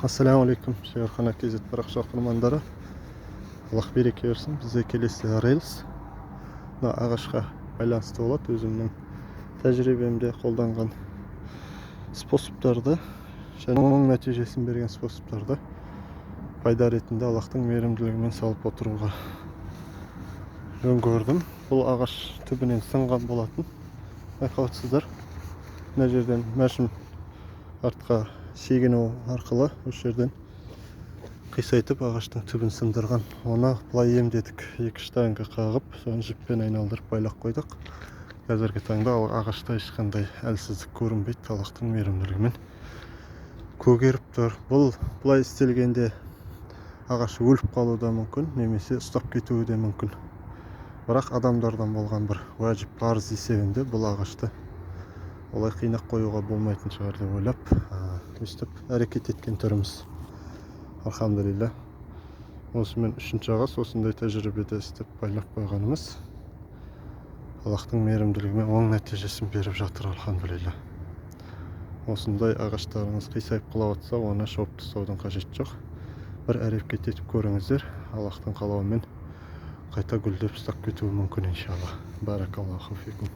Ассалаумағалейкум, Шеберхана KZ парақша оқырмандары! Аллах береке берсін. Бізде келесі рилс мына ағашқа байланысты болады. Өзімнің тәжірибемде қолданған способтарды және оң нәтижесін берген способтарды пайда ретінде Аллахтың мейірімділігімен салып отыруға жөн көрдім. Бұл ағаш түбінен сынған болатын, байқап отырсыздар. Мына жерден мәшін артқа шегіну арқылы осы жерден қисайтып, ағаштың түбін сындырған. Оны былай емдедік: екі штанга қағып, соны жіппен айналдырып, байлап қойдық. Қазіргі таңда ағашта ешқандай әлсіздік көрінбейді, Аллахтың мейірімділігімен көгеріп тұр. Бұл былай істелгенде ағаш өліп қалуы да мүмкін немесе ұстап кетуі де мүмкін, бірақ адамдардан болған бір уәжіп, парыз есебінде бұл ағашты олай қинап қоюға болмайтын шығар деп ойлап, өстіп әрекет еткен түріміз. Альхамдулилля, осымен үшінші ағаш осындай тәжірибеде істеп, байлап қойғанымыз Аллахтың мейірімділігімен оң нәтижесін беріп жатыр, альхамдулилля. Осындай ағаштарыңыз қисайып құлап жатса, оны шауып тастаудың қажеті жоқ, бір әрекет етіп көріңіздер. Аллахтың қалауымен қайта гүлдеп, ұстап кетуі мүмкін, иншалла. Баракаллаху фикум.